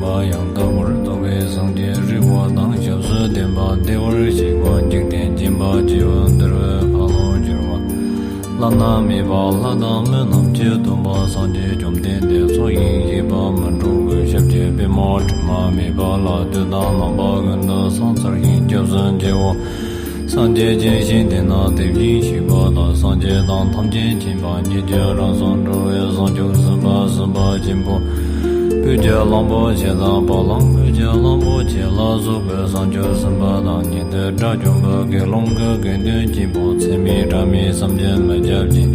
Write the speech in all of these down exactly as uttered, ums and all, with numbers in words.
པ་ཡང་དག་པར་རྫོགས་པའི་སངས་རྒྱས་རིག་པ་དང་ཞབས་སུ་ལྡན་པ། བདེ་བར་གཤེགས་པ་འཇིག་རྟེན་མཁྱེན་པ་སྤྱི་བོས་འདུལ་བའི་ཁ་ལོ་སྒྱུར་བ། བླ་ན་མེད་པ་ལྷ་དང་མི་རྣམས་ཀྱིས་བསྟོད་པ། སངས་རྒྱས་བཅོམ་ལྡན་འདས་ཚོགས་ཞིང་གཤེགས་པ། མི་འཁྲུགས་པའི་ཞབས་ཀྱི་པདྨོ། དྲི་མ་མེད་པ་ལ་དུས་དང་རྣམ་པ་ཀུན་ཏུ་ཕྱག་འཚལ་ཞིང་སྐྱབས་སུ་མཆིའོ། སངས་རྒྱས་ཀྱི་ཞིང་དེ་ན་དེ་བཞིན་གཤེགས་པ་དང་། སངས་རྒྱས་དང་ཐམས་ཅད་མཁྱེན་པ་ཉིད་ཀྱི་རང་གཟུགས་འགྲོ་བའི་བྱང་ཆུབ་སེམས་དཔའ་སེམས་དཔའ་ཆེན་པོ། བོད་ཀྱི་གླང་པོ་ཆེ་དང་བ་ལང་སྤོས་ཀྱི་གླང་པོ་ཆེ་ལ་སོགས་པའི་བྱང་ཆུབ་སེམས་དཔའ་དང་། ཉན་ཐོས་དགྲ་བཅོམ་པའི་དགེ་སློང་གི་དགེ་འདུན་ཆེན་པོ། ཚད་མེད་གྲངས་མེད་བསམ་གྱིས་མི་ཁྱབ་ཅིང་།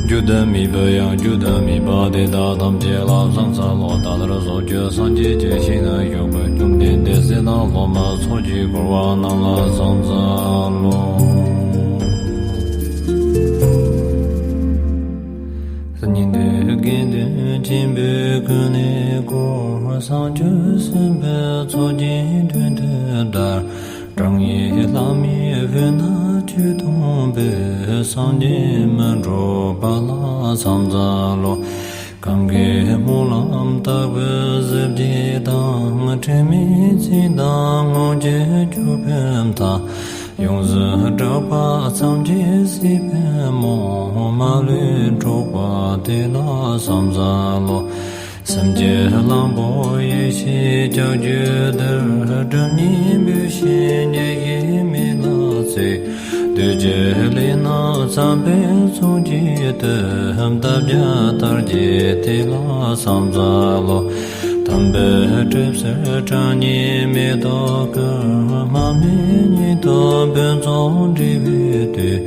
བརྗོད་དུ་མེད་པའི་ཡང་བརྗོད་དུ་མེད་པ་དེ་དག་ཐམས་ཅད་ལ་ཕྱག་འཚལ་ལོ། ད་ལྟར་རྫོགས་བརྒྱུད་སངས་རྒྱས་ཀྱི་ཞིང་ན་བཞུགས་པའི་བཅོམ་ལྡན་འདས་སྲས་དང་སློབ་མ་ཚོགས་ཀྱིས་བསྐོར་བ་རྣམས་ལ་ཕྱག་འཚལ་ལོ། སྙིགས་དུས་དགེ་འདུན་ཆེན་པོས་ཀུན་ནས་བསྐོར། བྱང་ཆུབ་སེམས་དཔའི་ཚོགས་ཀྱིས་མདུན་དུ་བདར། བགྲང་ཡས་ལྷ་མོའི་དབུས་ན་ཆོས་དུང་འབུད། སངས་རྒྱས་མི་འགྲོ་པ་ལ་ཕྱག་འཚལ་ལོ། གང་གིས་སྨོན་ལམ་བཏབ་པའི་གཟི་བརྗིད་དང་། དྲི་མེད་མཚན་དང་མངོན་སྤྱོད་སྐྱོབ་པའི་མཐའ། ཡོངས་སུ་གྲགས་པ་ཐམས་ཅད་ཟད་པའི་མུ། མ་ལུས་འཕྲོག་པ་དེ་ལ་ཕྱག་འཚལ་ལོ། སེམས་ཀྱི་གླང་པོ་ཡེ་ཤེས་ལྕགས་ཀྱུ་རྡུལ། སྒྲིབ་གཉིས་འབུད་ཞིང་ཉེས་བྱས་མེ་ལ་བསྲེགས། བདུད་ཀྱི་ལས་རྣམས་ཚངས་པའི་མཚོ་སྐྱེས་དུས། འདབ་བརྒྱ་དར་གྱི་མཐིལ་ལ་ཕྱག་འཚལ་ལོ། དམ་པའི་གྲིབ་བསིལ་གྲང་དྲགས་མེ་ཏོག་ཀུན། མར་མེ་ཉིད་དུ་ཕུན་ཚོགས་འབྲས་བུའི་དུས།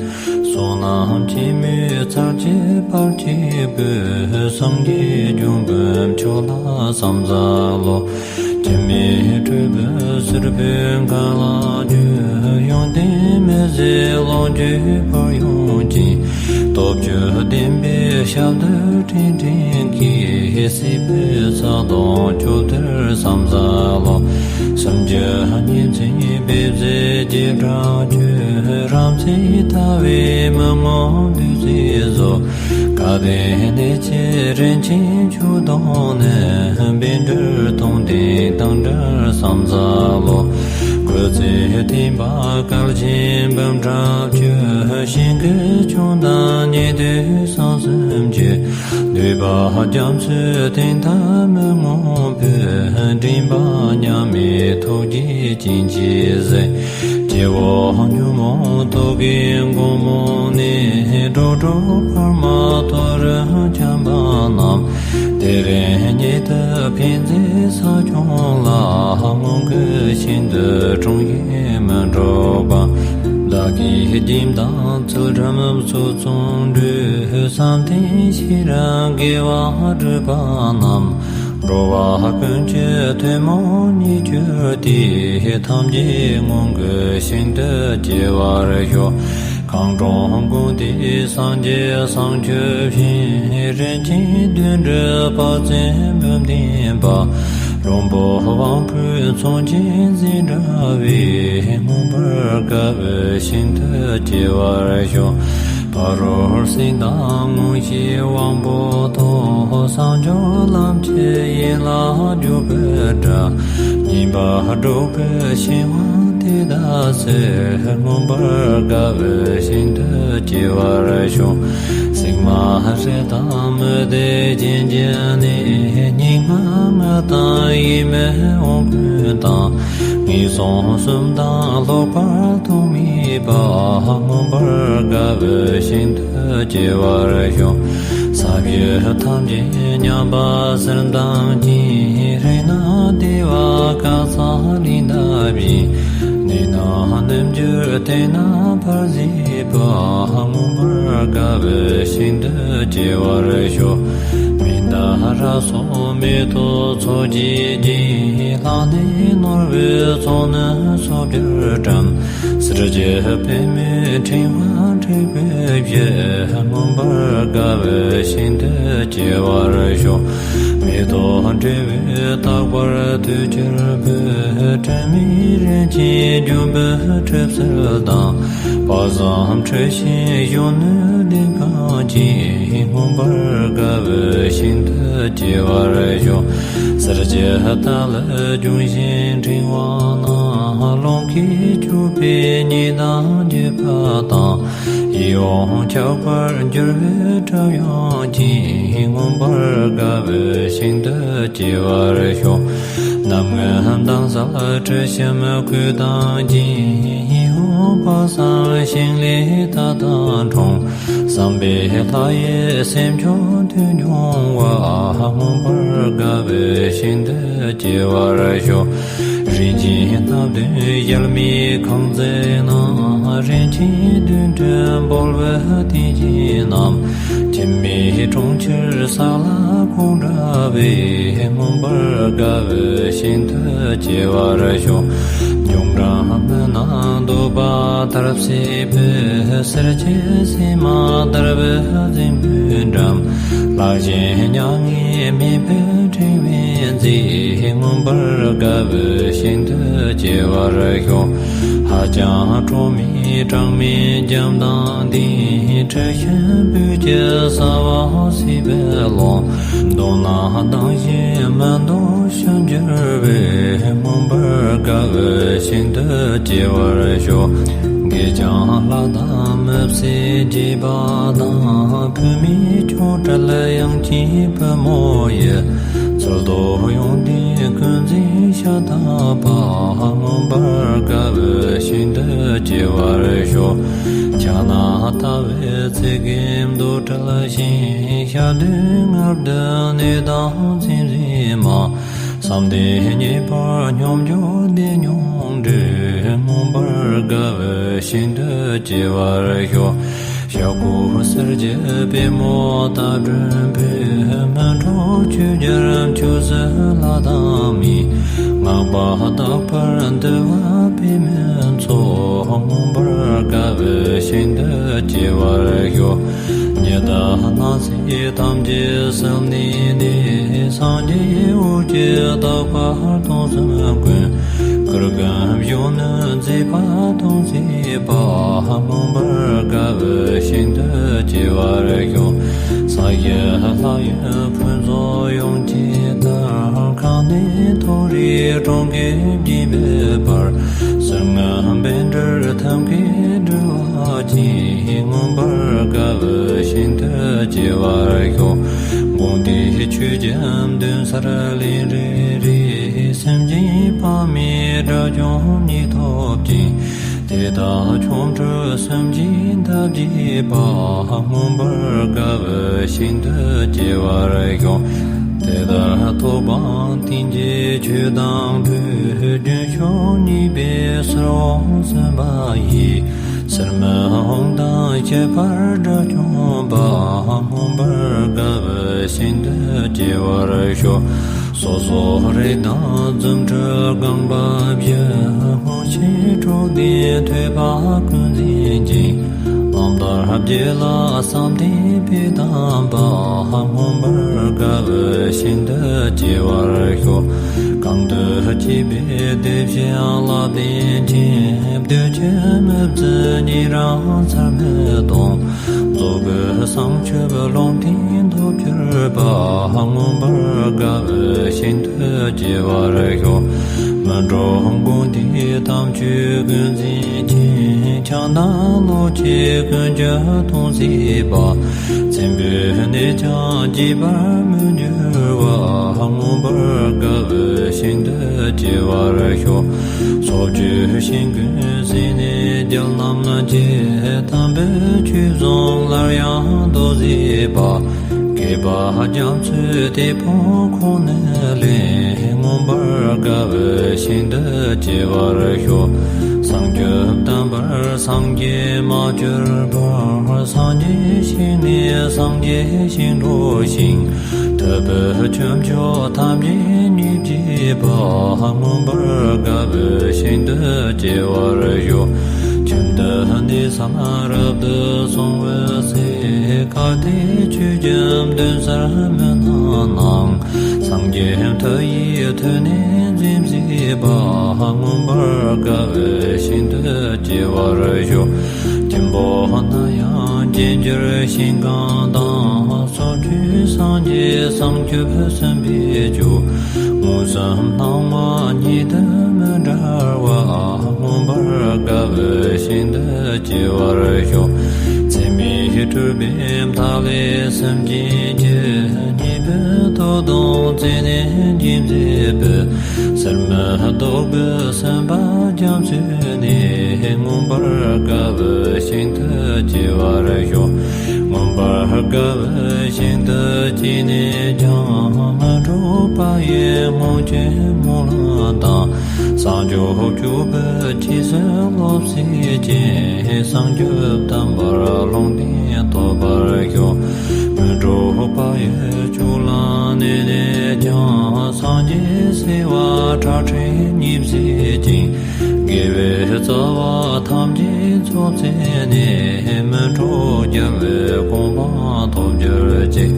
བསོད་ནམས་ཆེན་མོའི་ཚར་གཅིག་བར་གཅིག་པུས། སངས་རྒྱས་འབྱུང་པོའི་མཆོག་ལ་ཕྱག་འཚལ་ལོ། འཆི་མེད་སྤྲུལ་པའི་སེར་པོའི་མཁའ་ལ་རྒྱུ། ཡོན་ཏན་མི་ཟད་ལོངས་སྤྱོད་འཕོ་ཡུལ་ཅན། སྟོབས་བཅུ་ལྡན་པའི་ཞབས་རྡུལ་སྤྲིན་སྤྲིན་གྱིས། སྲིད་པའི་ཚ་གདུང་བཅོམ་དུ་ཕྱག་འཚལ་ལོ། སུམ་ཅུ་གཉིས་བརྩེགས་པའི་བཟོ་བྱས་བྲག་ཅུང་། རབ་མཛེས་ཟླ་བའི་མི་མངོན་བདུད་རྩིའི་གཟུགས། སྐལ་ལྡན་གནས་ཀྱི་རིན་ཆེན་མཆོག་གདུང་ནི། བཻ་ཌཱུརྻ་སྟོང་ལྡན་དང་འདྲ་ཕྱག་འཚལ་ལོ། བཀོད་ཚེ་བརྟན་པ་སྐལ་ཆེན་འབུམ་ཕྲག་བཅུ། ཞིང་གི་ལྗོངས་དང་ཉེ་དུས་ས་གསུམ་གྱི། འདུས་པ་རྒྱ་མཚོའི་གཏིང་མཐའ་མི་མངོན་པའི། འདྲེན་པ་མཉམ་མེད་ཐུགས་རྗེའི་སྤྱན་གྱིས་གཟིགས། སྐྱེ་བོ་ཉོན་མོངས་དུག་གི་འགོང་མོ་ནས། འགྲོ་དྲུག་བར་མ་དོ་རུ་འཁྱམས་པ་རྣམས། དེ་རིང་ཉིད་དུ་ཕན་མཛད་ས་སྐྱོང་ལ། མངོན་དགའི་ཞིང་དུ་དྲུང་ཡིག་མི་འཕྲོག་པ། བདག་གིས་སྦྱིན་དང་ཚུལ་ཁྲིམས་སྲོག་བཙོང་དུས། བསམ་གཏན་ཤེས་རབ་དགེ་བ་སྒྲུབ་པ་རྣམས། འགྲོ་བ་ཀུན་གྱི་ཐུན་མོང་ཉིད་གྱུར་ཏེ། ཐམས་ཅད་མངོན་དགའི་ཞིང་དུ་སྐྱེ་བར་ཤོག། གངས་ལྗོངས་ཀུན་བསྟན་སངས་རྒྱས་བྱང་ཆུབ་ཤིང་། རིན་ཆེན་བདུན་ཁྲི་དཔག་ཚད་འབུམ་ལྡན་པ། ལྷུན་པོ་དབང་པོའི་མཚོན་ཆ་འཛིན་འདྲ་བའི། མངོན་པར་དགའ་བའི་ཞིང་དུ་སྐྱེ་བར་ཤོག། ཕ་རོལ་སེམས་དང་མངོན་ཤེས་དབང་པོ་ཐོབ། བྱང་ཆུབ་ལམ་གྱི་ཡན་ལག་རྒྱུད་པའི་སྒྲ། སྙན་པ་སྒྲོག་པའི་ཤིང་དབང་དེ་དག་གསལ། མངོན་པར་དགའ་བའི་ཞིང་དུ་སྐྱེ་བར་ཤོག། གསེག་མ་རི་དང་མུ་སྟེགས་གྱེན་གྱི་གནས། སྙན་ངག་ངག་དང་ཡིད་མི་འོང་ཀུན་དང་། ངན་སོང་གསུམ་དང་ལྷག་པར་ཐོགས་མེད་པ། མངོན་པར་དགའ་བའི་ཞིང་དུ་སྐྱེ་བར་ཤོག། ས་བཅུ་ཐམས་ཅད་མཉམ་པ་གསེར་མདངས་ཅན། རིགས་ལྔ་བདེ་བ་དཀར་ས་ལེན་ཐབས་ཡིན། ནད་རྣམས་ནུབ་འགྱུར་དེ་ན་བར་ཆད་པ། མངོན་པར་དགའ་བའི་ཞིང་དུ་སྐྱེ་བར་ཤོག། མནྡ་ར་སོགས་མེ་ཏོག་ཚོགས་ཀྱིས་བརྒྱན། ལྷ་ནི་ནོར་བུའི་ཚོགས་ནི་ཚོགས་གྱུར་བཀྲམ། གསེར་གྱི་པདྨོའི་ཕྲེང་བ་འབྲུག་པའི་བཞད། མངོན་པར་དགའ་བའི་ཞིང་དུ་སྐྱེ་བར་ཤོག། མེ་ཏོག་དྲིལ་བུས་རྟག་པར་དུས་གྱུར་པའི། དྲི་མེད་རིན་ཆེན་ལྗོན་པའི་ ཁྲིད་ཟིལ་དང་། དཔག་བསམ་འཁྲི་ཤིང་གཞོན་ནུའི་གདེངས་ཁ་ཅན། མངོན་པར་དགའ་བའི་ཞིང་དུ་སྐྱེ་བར་ཤོག། གསེར་གྱི་ཐལ་ལེ་རྒྱུན་བཞིན་ཕྲེང་བ་ན། ཀླུང་གིས་སྤྱོད་པའི་ཉི་ཟླ་འགྱེད་པ་དང་། ཡིད་འོང་ཁྱབ་པར་འགྱུར་བའི་དྲ་བ་ཅན། མངོན་པར་དགའ་བའི་ཞིང་དུ་སྐྱེ་བར་ཤོག། གནམ་ལྔའི་མདངས་གསལ་དྲི་ཞིམ་གོས་དང་ལྡན། ཡིད་འོང་དཔག་བསམ་ཤིང་ལས་ད་ལྟ་འཁྲུངས། བསམ་པའི་ལྷ་ཡི་སེམས་མཆོག་ཐོས་མྱོང་བ། མངོན་པར་དགའ་བའི་ཞིང་དུ་སྐྱེ་བར་ཤོག། རིན་ཆེན་སྣ་བདུན་གཞལ་མེད་ཁང་བརྩེགས་ན། རིན་ཆེན་བདུན་ཁྲི་འབུལ་བའི་ཏིང་འཛིན་རྣམས། འཆི་མེད་གྲོང་ཁྱེར་ས་ལ་ཁོང་འདྲ་བའི། མངོན་པར་དགའ་བའི་ཞིང་དུ་སྐྱེ་བར་ཤོག། འབྱུང་འགྲམས་མི་སྣ་འདོད་པ་ལྟར་བསྲེས་པའི། གསེར་གྱི་སིལ་མ་ལྟར་བའི་རྫིང་བུའི་འགྲམ། ལྷ་གཞན་མྱ་ངན་མེད་པའི་ཕྲེང་བའི་མཛེས། མངོན་པར་དགའ་བའི་ཞིང་དུ་སྐྱེ་བར་ཤོག། ཧ་ཅང་སྤྲོ་མོའི་གྲངས་མེད་འཇམ་དབྱངས་ལྡན། དྲི་ཞིམ་སྤོས་ཀྱི་ས་བོན་བསིལ་བའི་ཀློང་། མདོར་ན་དྭངས་ཤིང་མི་འདོར་ཞིང་གྱུར་པའི། མངོན་པར་དགའ་བའི་ཞིང་དུ་སྐྱེ་བར་ཤོག། གད་རྒྱངས་ལྷ་དང་མི་ཕྱེད་དགྱེས་པ་དང་། བུད་མེད་མཆོག་སྤྲུལ་དབྱངས་ཅན་པུས་མོ་ཡི། ཚུལ་དུ་ཡོངས་ལྡན་ཀུན་མཛེས་ཤ་སྟག་པ། མངོན་པར་དགའ་བའི་ཞིང་དུ་སྐྱེ་བར་ཤོག། ཕྱག་ན་ལྟ་བའི་ཚིག་གི་མདོག་བཀྲ་ཤིས་ཤིང་། ཞབས་རྡུལ་ལྔ་བདུན་གནས་དང་མཚན་རིག་མ། བསམ་གཏན་མཉེས་པར་སྙོམས་འཇུག་བདེ་མྱོང་འབྲས། མངོན་པར་དགའ་བའི་ཞིང་དུ་སྐྱེ་བར་ཤོག། ཞབས་ཀྱུ་གསེར་གྱི་པུས་མོ་ལྟར་བསྒྲེངས་པའི། སྨིན་གྲོལ་ཆོས་རྒྱལ་ཆོས་སྲིད་ལྷ་དང་མིའི། བསྔགས་པ་དག་པར་འདུ་བ་པདྨའི་མཚོ། མངོན་པར་དགའ་བའི་ཞིང་དུ་སྐྱེ་བར་ཤོག། ཉི་ཟླ་སྣང་སྲིད་ཐམས་ཅད་བསིལ་ནས་ནི། སངས་རྒྱས་འོད་ཀྱི་རྟག་པ་སྟོང་གསུམ་ཀུན། གུར་གུམ་གཞོན་ནུའི་མཛེས་པ་སྟོང་གསལ་པ། མངོན་པར་དགའ་བའི་ཞིང་དུ་སྐྱེ་བར་ཤོག། ས་གཞི་ལྷ་ཡི་ཕུན་ཚོགས་ཡུམ་གྱི་དར། གངས་ལྡན་མཐོ་རིས་གྲོང་ཁྱེར་བརྒྱན་པའི་བར། ཟིལ་གནོན་བཻ་ཌཱུརྱ་ཐབས་མཁས་སྤྲུལ་པ་ཅན། མངོན་པར་དགའ་བའི་ཞིང་དུ་སྐྱེ་བར་ཤོག། དགོངས་ཏེ་ཆོས་ཀྱི་འདུན་སར་ལན་རེ་རེ། སེམས་ཅན་དཔག་མེད་དགྲ་བཅོམ་ཉིད་ཐོབ་ཅིང་། དེ་དག་ཆོ་འཕྲུལ་སེམས་ཅན་འདི་བགྱིད་པ། མངོན་པར་དགའ་བའི་ཞིང་དུ་སྐྱེ་བར་ཤོག། དེ་ལྟར་ཐོབ་པའང་བསྟན་གྱི་ཆོས་དང་པོའི། རྒྱུན་ཕྱོགས་གཉིས་པའི་ཟིལ་འོག་ཟིན་པ་ཡི། ཟིལ་མི་འོང་དང་ཁྱད་པར་དགྲ་བཅོམ་པ། མངོན་པར་དགའ་བའི་ཞིང་དུ་སྐྱེ་བར་ཤོག། སོ་སོར་རེག་དང་རྫུ་འཕྲུལ་རྐང་པ་བཞི། དངོས་གཞིའི་འཕྲོད་བསྟེན་ཐོས་པ་ཀུན་འཛིན་ཅིང་། རྣམ་ཐར་རྒྱུད་ལ་བསམ་གཏན་དཔེ་དམ་པ། མངོན་པར་དགའ་བའི་ཞིང་དུ་སྐྱེ་བར་ཤོག། གང་དུ་སྐྱེས་པའི་དེ་བཞིན་བསླབ་ལྡན་ཅན། བདུད་ཀྱི་མི་བརྫི་ཉེ་རིང་ཚར་མེད་དང་། རྫོགས་པའི་བྱང་ཆུབ་ལུང་བསྟན་ཐོབ་གྱུར་པ། མངོན་པར་དགའ་བའི་ཞིང་དུ་སྐྱེ་བར་ཤོག། མི་འགྲོ་མགོན་དེས་དམ་ཆོས་ཀུན་འཛིན་ཅིང་། ཆགས་སྡང་བློ་སྐྱེས་ཀུན་གྱི་དོན་སྲིད་པ། མཚན་དཔེའི་གནས་ཀྱང་བརྗེད་པར་མི་འགྱུར་བ། མངོན་པར་དགའ་བའི་ཞིང་དུ་སྐྱེ་བར་ཤོག། སོ་བཅུའི་ཞིང་ཀུན་ཟིན་ནས་རྒྱལ་རྣམས་ཀྱི། དམ་པའི་ཆོས་བཟང་སླར་ཡང་མདོ་སྲིད་པ། བསྐལ་པ་རྒྱ་མཚོའི་དེད་དཔོན་ཁོང་ནས་ལེན། མངོན་པར་དགའ་བའི་ཞིང་དུ་སྐྱེ་བར་ཤོག། བྱང་ཆུབ་དམ་པར་སངས་རྒྱས་མ་གྱུར་བར། སངས་རྒྱས་ཞིང་ནས་སངས་རྒྱས་ཞིང་འགྲོ་ཞིང་། ཐུབ་པའི་ཆོས་མཆོག་ཐམས་ཅད་མྱུར་བརྗེད་པ། མངོན་པར་དགའ་བའི་ཞིང་དུ་སྐྱེ་བར་ཤོག། ཁྱིམ་དུ་གནས་སམ་རབ་ཏུ་སོང་བའི་ཚེ། གལ་ཏེ་ཆོས་ཀྱི་འདུན་སར་མི་སྣང་ནའང་། སངས་རྒྱས་མཐའ་ཡས་ཐོད་ནས་འཛིན་མཛད་པ། མངོན་པར་དགའ་བའི་ཞིང་དུ་སྐྱེ་བར་ཤོག། ཆེན་པོ་ན་ཡང་རྗེས་འཇུག་ཞིང་ཁམས་དང་། སོ་སོའི་སངས་རྒྱས་བྱང་ཆུབ་སེམས་དཔའི་མཆོག། མངོན་སུམ་སྣང་བ་ཉིད་དུ་མི་འབྲལ་བ། མངོན་པར་དགའ་བའི་ཞིང་དུ་སྐྱེ་བར་ཤོག། ཚད་མེད་སྤྲུལ་པའི་མཐའ་ཀླས་སེམས་ཅན་གྱི། སྙིང་པོའི་ཐོབ་དང་རྩེ་ནས་འབྱིན་མཛད་པའི། སེར་སྨེ་ལྡོག་པའི་སེམས་དཔའ་རྒྱ་མཚོ་ནས། མངོན་པར་དགའ་བའི་ཞིང་དུ་སྐྱེ་བར་ཤོག། མངོན་པར་དགའ་བའི་ཞིང་དུ་སྐྱེས་ནས་ཀྱང་། མི་འཕྲོགས་པ་ཡི་སྔོན་གྱི་སྨོན་ལམ་དང་། བྱང་ཆུབ་སྤྱོད་པའི་ཆོས་སུ་སློབ་ཚད་ཅན། བྱང་ཆུབ་དམ་པར་ལུང་བསྟན་ཐོབ་པར་ཤོག། མི་འཕྲོགས་པ་ཡི་སྤྱོད་ལམ་གནས་ནས་ཀྱང་། སངས་རྒྱས་བྱེ་བ་ཁྲག་ཁྲིག་ཉིད་བཞེས་ཤིང་། དགེ་བའི་རྩ་བ་ཐམས་ཅད་རྫོགས་མཛད་ནས། མི་འཕྲོགས་རྒྱལ་བའི་གོ་འཕང་ཐོབ་གྱུར་ཅིག།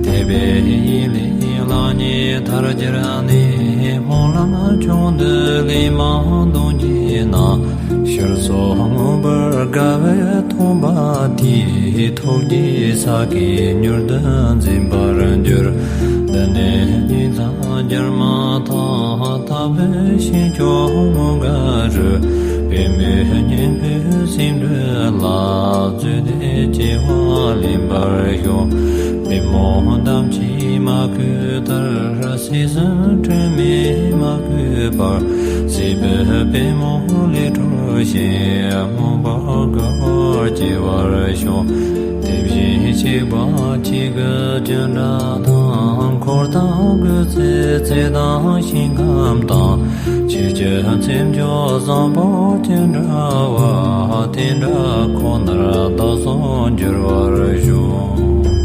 དད་པའི་ཡིད་ལས་ལྷ་ཉིད་ཐར་གྱུར་ནས། སྨོན་ལམ་ཆུང་དུ་ལན་མང་འདོན་གྱིས་ན། ཕྱིར་སོགས་མངོན་པར་དགའ་བའི་སྟོན་པ་དེས། ཐུགས་བསྐྱེད་བསགས་ཀྱིས་མྱུར་དུ་འཛིན་པར་འགྱུར། འདི་ནས་ཉིད་མཚན་བརྗོད་མ་ཐག། དག་པའི་ཞིང་མཆོག་མངོན་དགའ་རུ། པདྨོ་སྙིང་པོའི་སེང་འབྲུག་ལ། བརྫུས་ཏེ་སྐྱེ་བ་ལེན་པར་ཤོག། པདྨོ་འདམ་གྱིས་མ་གོས་ལྟར། སྲིད་གསུམ་སྒྲོན་མེས་མ་གོས་པར། སྲིད་པའི་པདྨོ་ལས་སྤྲོས་ཤིང་། མངོན་པར་དགའ་བར་སྐྱེ་བར་ཤོག། དེ་བཞིན་གཤེགས་པ་ཁྱེད་ཀྱི་སྤྱན་སྔར་དང་། འཁོར་དང་སྒོ་རྩིས་ཚེ་དང་ཞིང་ཁམས་དང་། ཆོས་ཀྱི་མཚན་མཆོག་བཟང་པོ་ཅི་འདྲ་བ། དེ་འདྲ་ཁོ་ནར་བདག་སོགས་འགྱུར་བར་ཤོག།